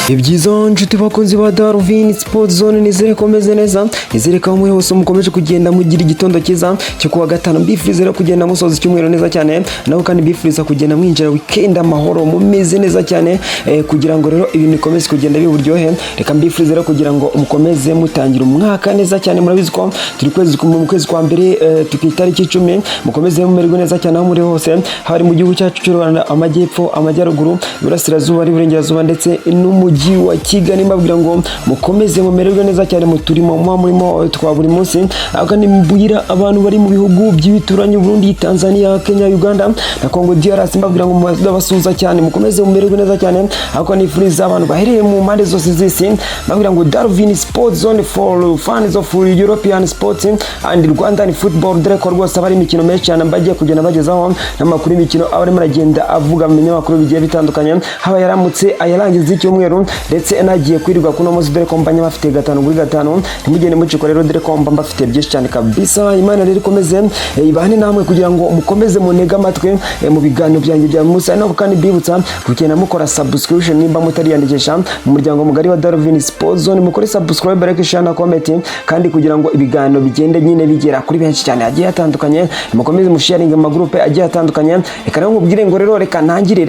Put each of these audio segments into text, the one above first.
Ibyiza, nshuti bakunzi ba Darwin Sport Zone, nizere ko meze neza, nizere ko aho muri hose mukomeje kugenda mugira igitondo cyiza cyo kuwa gatanu. Mbifuriza rero kugenda musoza icyumweru neza cyane, naho kandi mbifuriza kugenda mwinjira weekend amahoro, mumeze neza cyane, kugira ngo rero ibintu bikomeze kugenda biburyohe. Reka mbifurize rero kugira ngo mukomeze mutangira umwaka neza cyane. Murabizi ko turi kwezi mu kwezi kwa mbere, tuki itariki 10. Mukomeze mumererwe neza cyane aho muri hose, haba ari mu gihugu cyacu cy'u Rwanda, amajyepfo, amajyaruguru, iburasirazuba n'iburengerazuba, ndetse n'umujyi wa Kigali. Mbabwira ngo mukomeze mumererwe neza cyane mu turimo muba murimo twa buri munsi. Aho kandi mbwira abantu bari mu bihugu by'ibituranyi, Burundi, Tanzania, Kenya, Uganda na Congo DRC, mbabwira ngo ndabasuhuza cyane, mukomeze mumererwe neza cyane. Aho nifuriza abantu baherereye mu mpande zose z'isi, mbabwira ngo Darwin Sport Zone for fans of European sports and Rwandan football, dore ko rwose aba ari imikino menshi cyane mbagiye kugenda bagezaho n'amakuru y'imikino aba arimo aragenda avuga mu binyamakuru bigiye bitandukanye, haba yaramutse ayarangiza icyumweru ndetse nagiye kwirirwa kuno munsi, dore ko mbanye bafite gatanu kuri gatanu. Ntimugende mucikwa rero, dore ko mba mbafite byinshi cyane kabisa. Imana rero ikomeze ibane namwe kugira ngo mukomeze munege amatwi mu biganiro byanjye bya munsi. Ari nako kandi mbibutsa kugenda mukora subscription nimba mutariyandikisha mu muryango mugari wa Darwin Sport Zone. Mukore subscribe, like, share na comment, kandi kugira ngo ibiganiro bigende nyine bigera kuri benshi cyane hagiye hatandukanye, mukomeze musharinge mu magroupe agiye atandukanye. Reka rero nkubwire ngo rero reka ntangire,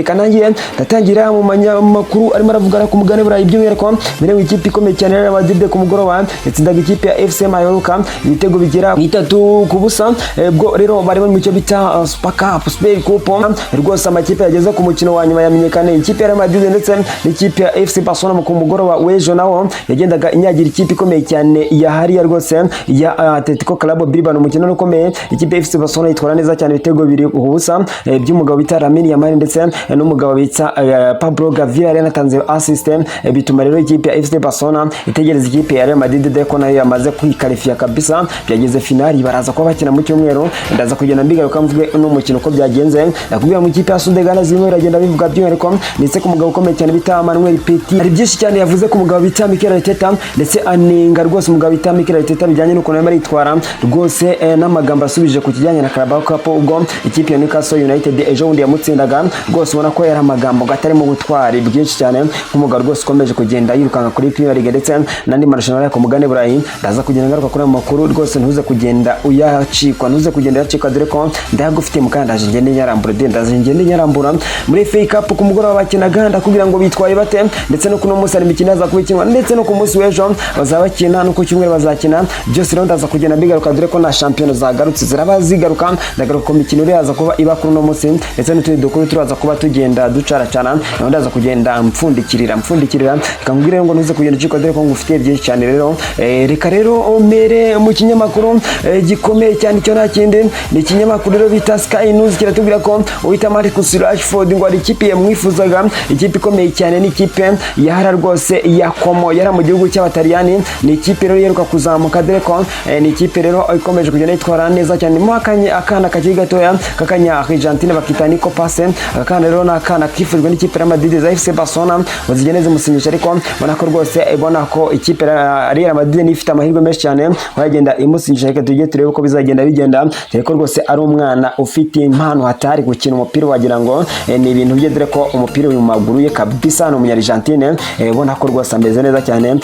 ndatangira mu manyamakuru arimo aravuga ku mugabane Burayi, by'umwihariko mbere mu ikipe ikomeye cyane Real Madrid. Ku mugoroba yatsindaga ikipe ya FC Mallorca ibitego bigera mu 3-0. Bwo rero bari mu cyo bita Super Cup, Super Cup. Rwose amakipe yageze ku mukino wa nyuma yamenyekanye, ikipe ya Real Madrid ndetse n'ikipe ya FC Barcelona. Ku mugoroba w'ejo naho yagendaga inyagira ikipe ikomeye cyane ya hariya rwose ya Atletico Club Bilbao. Umukino ukomeye, ikipe ya FC Barcelona yitwara neza cyane, ibitego 2-0 by'umugabo bita Lamine Yamal ndetse n'umugabo bita Pablo Gavi yari yanatanze assist. Bituma rero ikipe ya FC Barcelona itegereza ikipe ya Real Madrid, dore ko nayo yamaze kwikarifiya kabisa, byageze finali, baraza kuba bakina mu cyumweru. Ndaza kugenda mbigaruka mvuge uno mukino uko byagenze. Ndakubwira mu ikipe ya Sudegana zirimo biragenda bivuga, by'umwihariko ndetse ku mugabo ukomeye cyane bita Manuel Petit. Hari byinshi cyane yavuze ku mugabo bita Mikel Arteta, ndetse anenga rwose umugabo bita Mikel Arteta bijyanye n'ukuntu arimo aritwara rwose, n'amagambo asubije ku kijyanye na Carabao Cup ubwo ikipe ya Newcastle United ejo bundi yamutsindaga. Rwose ubona ko yari amagambo atarimo ubutwari bwinshi cyane, nk'umugabo rwose ukomeje kugenda yirukanka kuri Premier League ndetse n'andi marushanwa yo ku mugabane Burayi. Ndaza kugenda ngaruka kuri ayo makuru rwose, ntuze kugenda uyacikwa, ntuze kugenda uyacikwa, dore ko ndayagufitiye mu kandi ndaje ngende nyarambura de, ndaje ngende nyarambura. Muri FA Cup ku mugoroba bakinaga, ndakubwira ngo bitwaye bate, ndetse no kuno munsi hari imikino yaza kuba ikinwa, ndetse no ku munsi w'ejo bazaba bakina, no ku cyumweru bazakina. Byose rero ndaza kugenda mbigaruka, dore ko na shampiyona zagarutse, ziraba zigaruka. Ndagaruka ku mikino iraza kuba iba kuri uno munsi ndetse n'utundi dukuru turaza kuba tugenda ducaracana, naho ndaza kugenda mpfundikirira. Reka nkubwire ngo ntuze kugenda ucikwa, dore ko ngufitiye byinshi cyane. Rero reka rero mere mu kinyamakuru gikomeye cyane, icyo nta kindi ni ikinyamakuru rero bita Sky News. Kiratubwira ko uwita Marcus Rashford ngo hari ikipe yamwifuzaga, ikipe ikomeye cyane, ni ikipe yahara rwose ya Como yari mu gihugu cy'Abataliyani. Ni ikipe rero iheruka kuzamuka, dore ko ni ikipe rero ikomeje kugenda yitwara neza cyane. Mo akana kakiri gatoya k'akanya Argentine bakita Nico Paz. Aka kana rero ni akana kifujwe n'ikipe ya Madrid za FC Barcelona ngo zigende zimusinyisha, ariko ubona ko rwose ubona ko ikipe ya Real Madrid niyo ifite amahirwe menshi cyane wagenda imusinyisha. Reka tujye turebe uko bizagenda bigenda, dore ko rwose ari umwana ufite impano hatari gukina umupira, wagira ngo ni ibintu bye, dore ko umupira uri mu maguru ye kabisa. Ni umunya-Argentine, ubona ko rwose ameze neza cyane,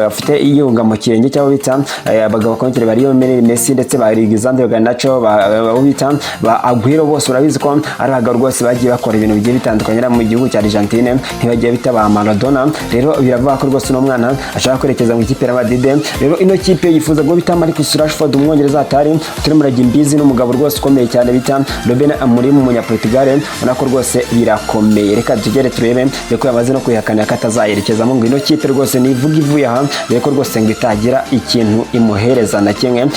afite iyunga mu kirenge cy'abo bita abagabo bakomeye ba Lionel Messi ndetse ba Alexander Garnacho, abo bita ba Aguero, bose urabizi ko ari abagabo rwose bagiye bakora ibintu bigiye bitandukanye mu gihugu cya Argentine, ntibagiye bita ba Maradona. Rero biravuga ko rwose uno mwana ashaka kwerekeza mu ikipe ya Madrid. Rero ino kipe yifuza ngo bita Marcus Rashford, umwongereza atari turi murajya imbizi, n'umugabo rwose ukomeye cyane bita Ruben Amorim, umunyaportugal. Ubona ko rwose birakomeye. Reka tugere turebe, dore ko yamaze no kwihakanira ko atazayerekezamo, ngo ino kipe rwose nivuga ivuye aha, dore ko rwose ngo itagira ikintu imuhereza na kimwe.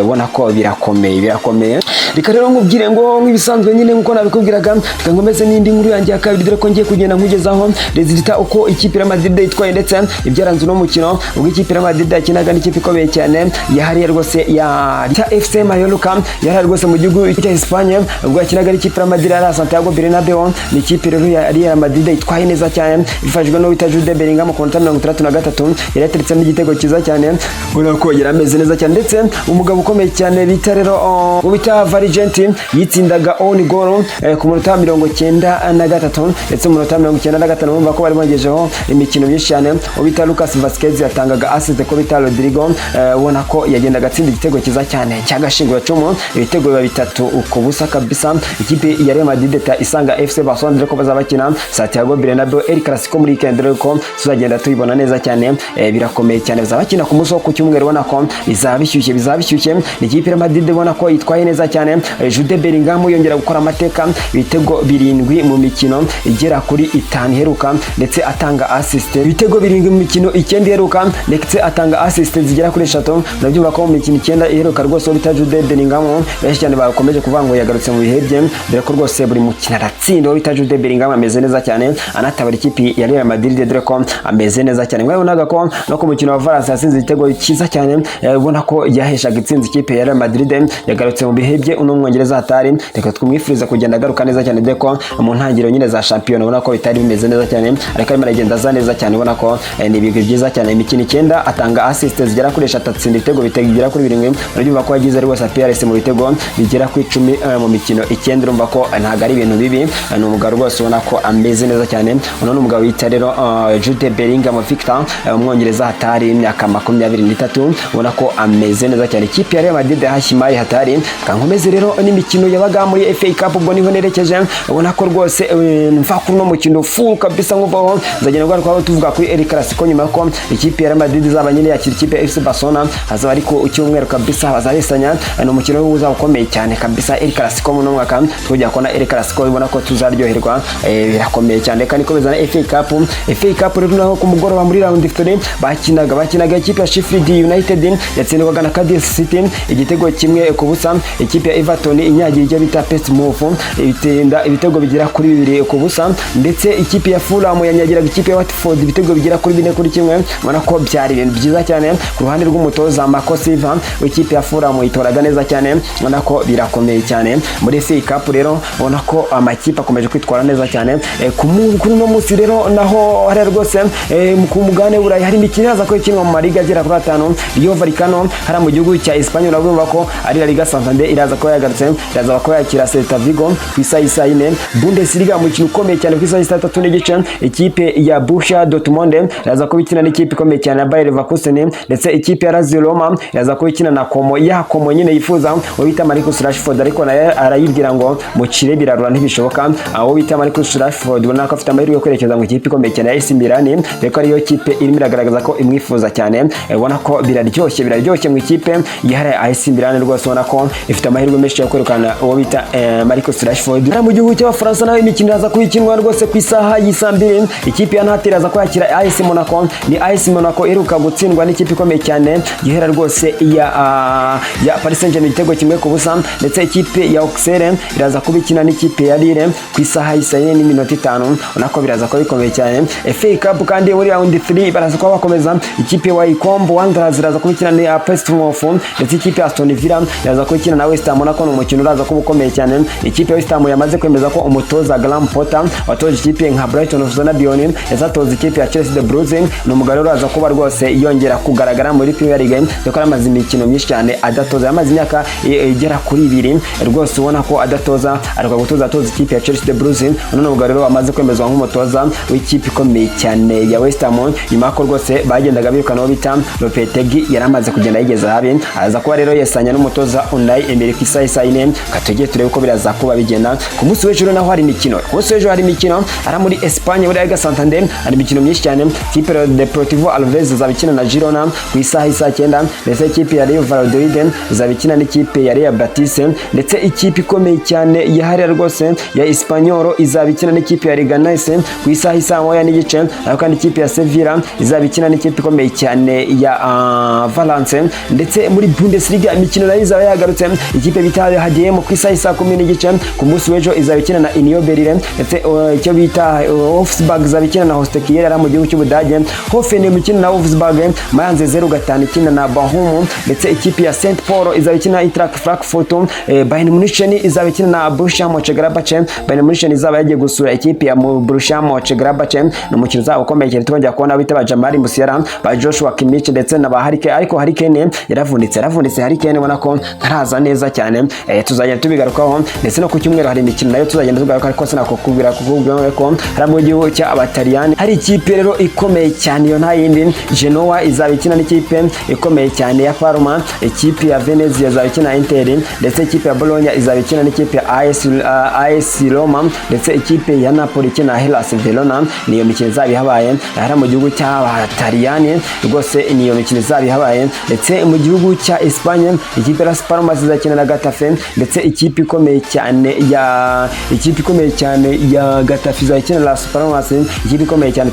Ubona ko birakomeye, birakomeye. Reka rero nkubwire ngo nk'ibisanzwe nyine nk'uko nabikubwiraga, reka nkomeze n'indi nkuru yanjye ya kabiri, dore ko ngiye kugenda nkugezaho résultat uko ikipe ya Madrid yitwaye ndetse ibyaranze uno mukino ubwo ikipe ya Madrid yakinaga n'ikipe ikomeye cyane yahariye rwose ya FC Mallorca, yahariye rwose mu gihugu cya Espagne. Ubwo yakinaga n'ikipe ya Madrid yari Santiago Bernabeu. Ni ikipe rero ya Real Madrid yitwaye neza cyane, ifashijwe n'uwita Jude Bellingham. Ku minota 63 yari yateretsemo igitego cyiza cyane, ubona ko yari ameze neza cyane, ndetse umugabo ukomeye cyane bita rero bita Valverde. Sargent yitsindaga own goal ku munota 93, ndetse mu munota 95 urumva ko bari bongejeho imikino myinshi cyane. Uwo bita Lucas Vazquez yatangaga assist ko bita Rodrigo, ubona ko yagendaga atsinda igitego cyiza cyane cy'agashinguracumu, ibitego biba 3-0 kabisa. Ikipe ya Real Madrid isanga FC Barcelona, dore ko bazaba bakina Santiago Bernabeu, El Clasico muri weekend, dore ko tuzagenda tuyibona neza cyane. Birakomeye cyane, bazaba bakina ku munsi wo ku cyumweru, ubona ko bizaba bishyushye, bizaba bishyushye. Ni ikipe ya Madrid ubona ko yitwaye neza cyane. Jude Bellingham yongera gukora amateka, ibitego 7 mu mikino igera kuri 5 iheruka, ndetse atanga assist, ibitego 7 mu mikino 9 iheruka, ndetse atanga assist zigera kuri 3. Urabyumva ko mu mikino 9 iheruka rwose uwo bita Jude Bellingham, benshi cyane bakomeje kuvuga ngo yagarutse mu bihe bye, dore ko rwose buri mukino aratsinda. Uwo bita Jude Bellingham ameze neza cyane, anatabara ikipe ya Real Madrid, dore ko ameze neza cyane. Mwabonaga ko no ku mukino wa Valence yatsinze igitego cyiza cyane, ubona ko yaheshaga itsinzi ikipe ya Real Madrid. Yagarutse mu bihe bye uno mwongereza hatari, reka twumwifuriza kugenda agaruka neza cyane, dore ko mu ntangiriro nyine za shampiyona ubona ko bitari bimeze neza cyane, ariko arimo aragenda aza neza cyane. Ubona ko ni ibigwi byiza cyane, imikino 9 atanga assist zigera kuri 3, atsinda ibitego bigera kuri 7. Urabyumva ko yagize rwose appearance mu bitego bigera ku 10 mu mikino 9. Urumva ko ntabwo ari ibintu bibi. Ni umugabo rwose ubona ko ameze neza cyane. Uno ni umugabo wita rero Jude Bellingham Victor, umwongereza hatari, imyaka 23, ubona ko ameze neza cyane. Ikipe ya Real Madrid yahashyimaye hatari. Kankomeze rero n'imikino yabaga muri FA Cup, ubwo niho nerekeje. Ubona ko rwose mva kuri uno mukino full kabisa, nkuvaho nzagenda ngaruka tuvuga kuri El Clasico, nyuma ko ikipe ya Real Madrid izaba nyine yakira ikipe ya FC Barcelona, hazaba ari ku cyumweru kabisa, bazabesanya. Ni umukino uzaba ukomeye cyane kabisa, El Clasico mu mwaka tujya kubona El Clasico, ubona ko tuzaryoherwa. Birakomeye cyane. Kandi ikomeza na FA Cup. FA Cup rero naho ku mugoroba muri round 3 bakinaga ikipe ya Sheffield United yatsindwaga na Cardiff City igitego 1-0. Ikipe ya Everton inyagira icyo bita Portsmouth, itsinda ibitego bigera kuri 2-0, ndetse ikipe ya Fulham yanyagiraga ikipe ya Watford ibitego bigera kuri 4-1. Ubona ko byari ibintu byiza cyane ku ruhande rw'umutoza Marco Silva w'ikipe ya Fulham, yitoraga neza cyane, ubona ko birakomeye cyane. Muri FA Cup rero ubona ko amakipe akomeje kwitwara neza cyane. Kuri uno munsi rero naho hariya rwose ku mugabane w'Uburayi hari imikino iraza ko ikinwa mu mariga agera kuri atanu. Rayo Vallecano hariya mu gihugu cya Espagne, urabumva ko ari La Liga Santander iraza kuba yagarutse, iraza kuba yakira Celta Vigo ku isaha y'isaa 4. Bundesliga, umukino ukomeye cyane ku isaha y'isaa 3:30, ikipe ya Borussia Dortmund iraza kuba ikina n'ikipe ikomeye cyane ya Bayer Leverkusen, ndetse ikipe ya Lazio Roma iraza kuba ikina na Como, ya Como nyine yifuza uwo bita Marcus Rashford, ariko nayo arayibwira ngo mukire birarura ntibishoboka. Aho bita Marcus Rashford ubona ko afite amahirwe yo kwerekeza mu ikipe ikomeye cyane ya AC Milan, dore ko ariyo kipe irimo iragaragaza ko imwifuza cyane. Ubona ko biraryoshye, biraryoshye mu ikipe yihariye AC Milan rwose, ubona ko ifite amahirwe menshi yo kwirukana uwo bita Marcus Rashford. Mu gihugu cy'Abafaransa naho imikino iraza kuyikinwa rwose ku isaha y'isaa 2. Ikipe ya Nantes iraza kwakira AS Monaco. Ni AS Monaco iheruka gutsindwa n'ikipe ikomeye cyane gihera rwose ya Paris Saint-Germain igitego 1-0, ndetse ikipe ya Auxerre iraza kuba ikina n'ikipe ya Lille ku isaha y'isaa 4:05, ubona ko biraza kuba bikomeye cyane. FA Cup kandi muri round 3 baraza kuba bakomeza. Ikipe ya Wycombe Wanderers iraza kuba ikina na Portsmouth, ndetse ikipe ya Aston Villa iraza kuba ikina na West Ham, ubona ko ni umukino uraza kuba ukomeye cyane. Ikipe ya West Ham yamaze kwemeza ko umutoza Graham Potter watoje ikipe nka Brighton of Albion, yazatoza ikipe ya Chelsea the Blues, ni umugabo uraza kuba rwose yongera kugaragara muri Premier League, dore ko yamaze imikino myinshi cyane adatoza, yamaze imyaka igera kuri 2 rwose ubona ko adatoza, ariko gutoza atoza ikipe ya Chelsea the Blues. Uno mugabo rero wamaze kwemezwa nk'umutoza w'ikipe ikomeye cyane ya West Ham, nyuma ko rwose bagendaga birukana uwo bita Lopetegui, yari amaze kugenda yigeza habi, aza kuba rero yesanya n'umutoza Unai Emery ku isaha y'isaa 4. Katujye turebe uko biraza kuba bigenda. Ku munsi w'ejo naho hari imikino, ku munsi w'ejo hari imikino ari muri Espagne, muri Liga Santander hari imikino myinshi cyane. Ikipe ya Deportivo Alaves izaba ikina na Girona ku isaha y'isaa 9, ndetse ikipe ya Real Valladolid izaba ikina n'ikipe ya Real Betis, ndetse ikipe ikomeye cyane yahariya rwose ya Espanyol izaba ikina n'ikipe ya Leganes ku isaha y'isaa 1:30. Naho kandi ikipe ya Sevilla izaba ikina n'ikipe ikomeye cyane ya Valence. Ndetse muri Bundesliga imikino nayo izaba yagarutse. Ikipe bita HDM ku isaha y'isaa 10:30 ku munsi w'ejo izaba ikina na Union Berlin, ndetse icyo bita bita Wolfsburg izaba ikina na Holstein Kiel mu gihugu cy'Ubudage, Hoffenheim ikina na Wolfsburg, Mainz 05 ikina na Bochum, ndetse ikipe ya St Pauli izaba ikina Eintracht Frankfurt, Bayern Munich izaba ikina na Borussia Mönchengladbach. Bayern Munich izaba yagiye gusura ikipe ya Borussia Mönchengladbach. Ni umukino uzaba ukomeye cyane, twongera kubona bita ba Jamal Musiala, ba Joshua Kimmich ndetse na ba Harry Kane, ariko Harry Kane yaravunitse. Harry Kane ubona ko ntaraza neza cyane, tuzagenda tubigarukaho. Ndetse no ku cyumweru hari imikino nayo tuzagenda tugaruka, ariko sinakukubwira kukubwira ko hari mu gihugu cy'Abataliyani hari ikipe rero ikomeye cyane, iyo nta yindi, Genoa izaba ikina n'ikipe ikomeye cyane ya Parma, ikipe ya Venezia izaba ikina Inter, ndetse ikipe ya Bologna izaba ikina n'ikipe ya AS Roma, ndetse ikipe ya Napoli ikina Hellas Verona. Niyo mikino izaba ihabaye hari mu gihugu cy'Abataliyani rwose, niyo mikino izaba ihabaye. Ndetse mu gihugu cya Espagne ikipe ya Las Palmas izakina na Getafe, ndetse ikipe ikomeye cyane ya Getafe izakina na Las Palmas, ikipe ikomeye cyane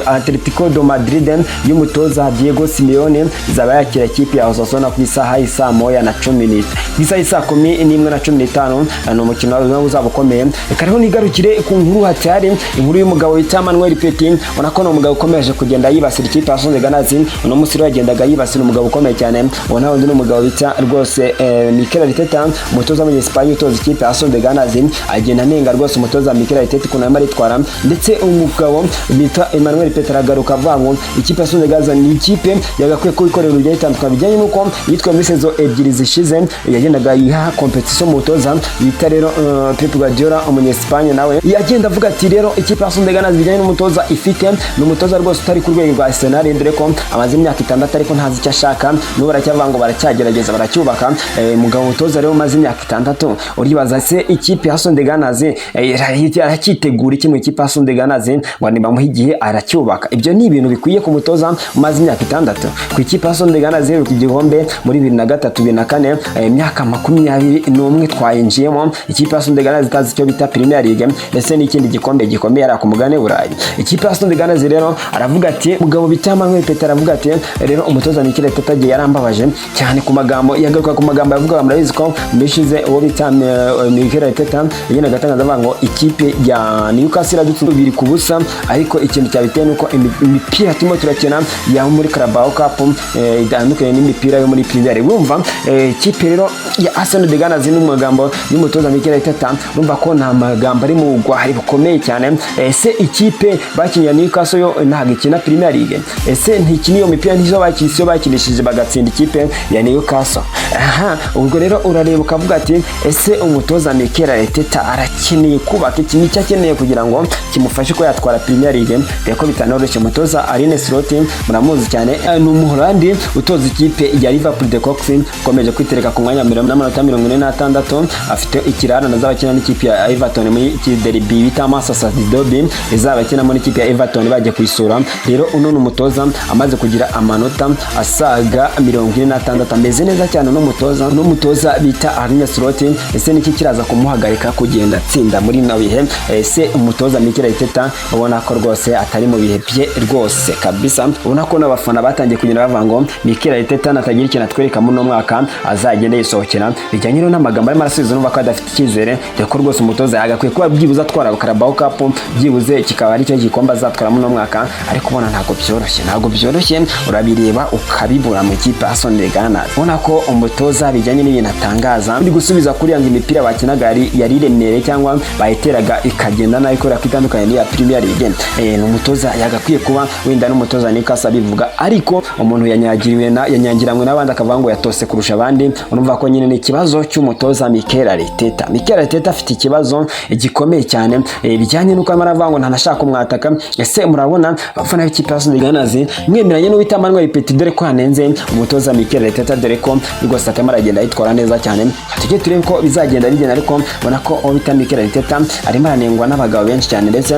Atletico de Madrid y'umutoza Diego Simeone izaba yakira ikipe ya Osasuna ku isaha y'isaa moya na cumi n'itanu, ku isaha y'isaa 11:15. Ni umukino uzaba ukomeye. Reka rero nigarukire ku nkuru hatari inkuru y'umugabo wita Manuel Petit. Ubona ko ni umugabo ukomeje kugenda yibasira ikipe ya Arsenal Gunners. Uno munsi rero yagendaga yibasira umugabo ukomeye cyane, ubona undi ni umugabo bita rwose Mikel Arteta, umutoza w'Umunyespagne utoza ikipe ya Arsenal Gunners. Agenda anenga rwose umutoza Mikel Arteta ukuntu arimo aritwara, ndetse umugabo bita Emmanuel Petit aragaruka avuga ngo ikipe ya Arsenal Gunners ni ikipe yagakwiye kubikorera ibintu bigiye bitandukanye, bijyanye n'uko yitwaye muri saison 2 zishize, yagendaga yiha competition umutoza bita rero Pep Guardiola, Umunyespagne. Nawe yagenda avuga ati rero ikipe ya Arsenal Gunners, bijyanye n'umutoza ifite, ni umutoza rwose utari ku rwego rwa Arsenal, dore ko amaze imyaka 6 ariko ntazi icyo ashaka, n'ubu baracyavuga ngo baracyagerageza, baracyubaka. Umugabo umutoza rero umaze imyaka 6, uribaza se ikipe ya Arsenal Gunners aracyitegura iki mu ikipe ya Arsenal Gunners ngo nibamuhe igihe aracyubaka? Ibyo ni ibintu bikwiye ku mutoza umaze imyaka 6 ku ikipe ya Arsenal Gunners iheruka igikombe muri 2003, 2004. Imyaka 21 twayinjiyemo ikipe ya Arsenal Gunners itazi icyo bita Premier League ndetse n'ikindi gikombe gikomeye ari ku mugabane Burayi. Ikipe ya Arsenal Gunners rero aravuga ati, mugabo bita Manuel Petit aravuga ati rero umutoza Mikel Arteta agiye yarambabaje cyane ku magambo yagaruka ku magambo yavugaga. Murabizi ko mbishize uwo bita Mikel Arteta yagendaga atangaza avuga ngo ikipe ya Newcastle iradutsinze 2-0, ariko ikintu cyabiteye nuko imipira turimo turakina ya muri Carabao Cup itandukanye n'imipira yo muri Premier League. Urumva ikipe rero ya Arsenal de Gunners n'amagambo y'umutoza Mikel Arteta, urumva ko nta magambo ari mu rwari bukomeye cyane. Ese ikipe bakinnye Newcastle yo ntabwo ikina Premier League? Ese ntikina iyo mipira? Ntizo bakise bakinishije bagatsinda ikipe ya Newcastle? Aha ubwo rero urareba ukavuga ati ese umutoza Mikel Arteta arakeneye kubaka iki? Nicyo akeneye kugira ngo kimufashe ko yatwara Premier League, dore ko bitanoroshye. Umutoza Arne Slot muramuzi cyane, ni Umuholandi utoza ikipe ya Liverpool the Kops, ukomeje kwitereka ku mwanya n'amanota 46, afite ikirarane azaba akina n'ikipe ya Everton muri iki derby bita Merseyside Derby, izaba akina muri ikipe ya Everton bagiye kuyisura. Rero uno ni umutoza amaze kugira amanota asaga 46, ameze neza cyane uno mutoza bita Arne Slot. Ese niki kiraza kumuhagarika kugenda atsinda muri ino bihe? Ese umutoza Mikel Arteta ubona ko rwose atari mu bihe bye rwose kabisa, ubona ko n'abafana batangiye kugenda bavuga ngo Mikel Arteta natagira ikintu atwereka muri uno mwaka azagenda yisohokera, bijyanye rero n'amagambo arimo arasubiza, numva ko adafite icyizere, dore ko rwose umutoza yagakwiye kuba byibuze atwara Carabao Cup, byibuze kikaba ari cyo gikombe azatwara muri uno mwaka, ariko ubona ntabwo byoroshye, ntabwo byoroshye, urabireba ukabibura mu ikipe ya Arsenal Gunners. Ubona ko umutoza bijyanye n'ibintu atangaza ndi gusubiza kuri ngo imipira bakinaga yari iremereye cyangwa bayiteraga ikagenda nabi kubera ko itandukanye n'iya Premier League. Ni umutoza yagakwiye kuba wenda n'umutoza Newcastle abivuga, ariko umuntu yanyagiriwe na yanyangiranywe n'abandi akavuga ngo yatose kurusha abandi. Urumva ko nyine ni ikibazo cy'umutoza Mikel Arteta. Mikel Arteta afite ikibazo gikomeye cyane, bijyanye n'uko arimo aravuga ngo ntanashaka umwataka. Ese murabona abafana b'ikipe ya Arsenal Gunners mwemeranye n'uwita Manuel Petit, dore ko yanenze umutoza Mikel Arteta, dore ko rwose atarimo aragenda yitwara neza cyane? Tujye turebe ko bizagenda bigenda, ariko ubona ko uwo bita Mikel Arteta arimo aranengwa n'abagabo benshi cyane, ndetse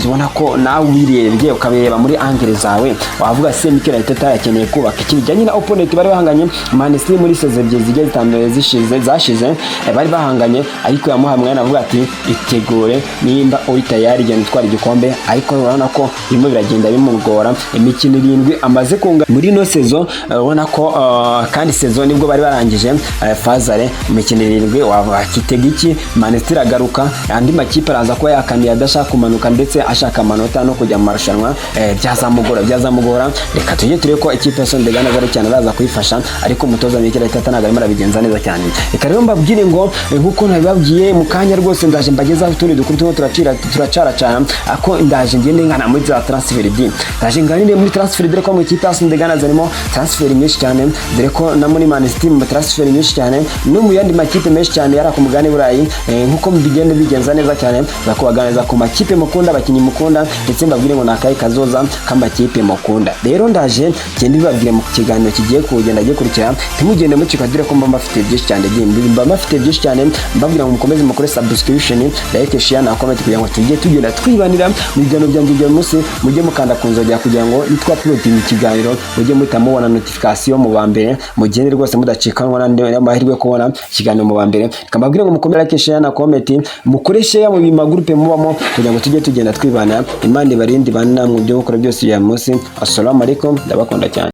ubona ko nawe ubirebye ukabireba muri angle zawe wavuga se Mikel Arteta yakeneye kubaka iki, bijyanye na opponent bari bahanganye Man City muri saison 2 zigiye zitandukanye zishize zashize, bari bahanganye, ariko yamuhaye umwanya avuga ati itegure, nimba uri tayari genda utwara igikombe, ariko urabona ko birimo biragenda bimugora. Imikino 7 amaze kunga muri ino saison, ubona ko kandi saison nibwo bari barangije phase aller, imikino 7 wakitega iki? Man City iragaruka, andi makipe araza. Kuza kuba yakaniye adashaka kumanuka ndetse ashaka amanota no kujya mu marushanwa, byazamugora. Reka tujye turebe ko ikipe ya Arsenal Gunners ari cyane araza kuyifasha, ariko umutoza Mikel Arteta ntabwo arimo arabigenza neza cyane. Reka rero mbabwire ngo nkuko nabibabwiye mu kanya rwose, ndaje mbagezaho utundi dukuru turimo turacira turacaracana, ako ndaje ngende ngana muri za transfer d ndaje nganire muri transfer, dore ko mu ikipe ya Arsenal Gunners harimo transfer nyinshi cyane, dore ko na muri Man City mu transfer nyinshi cyane, no mu yandi makipe menshi cyane yari ku mugabane Burayi. Nkuko bigenda bigenza neza cyane, bakubaganiriza ku makipe mukunda, abakinnyi mukunda, ndetse mbabwire ngo nakaye kazoza k'amakipe mukunda. Rero ndaje ngende bibabwire mu kiganiro kigiye kugenda gikurikira. Ntimugende mucika, dore ko mba mbafite byinshi cyane. Mbabwira ngo mukomeze mukore subscription, like, share na comment kugira ngo tujye tugenda twibanira mu biganiro byanjye bya munsi. Mujye mukanda ku nzogera kugira ngo nitwa-uploadinga ikiganiro mujye muhita mubona notification mu ba mbere, mugende rwose mudacikanwa n'andi amahirwe yo kubona ikiganiro mu ba mbere. Reka mbabwire ngo mukomere like, share na comment, mukore share mu magurupe mubamo kugira ngo tujye tugenda twibana. Imana ibarinde, ibane namwe mu byo mukora byose bya munsi. Assalamu alaikum, ndabakunda cyane.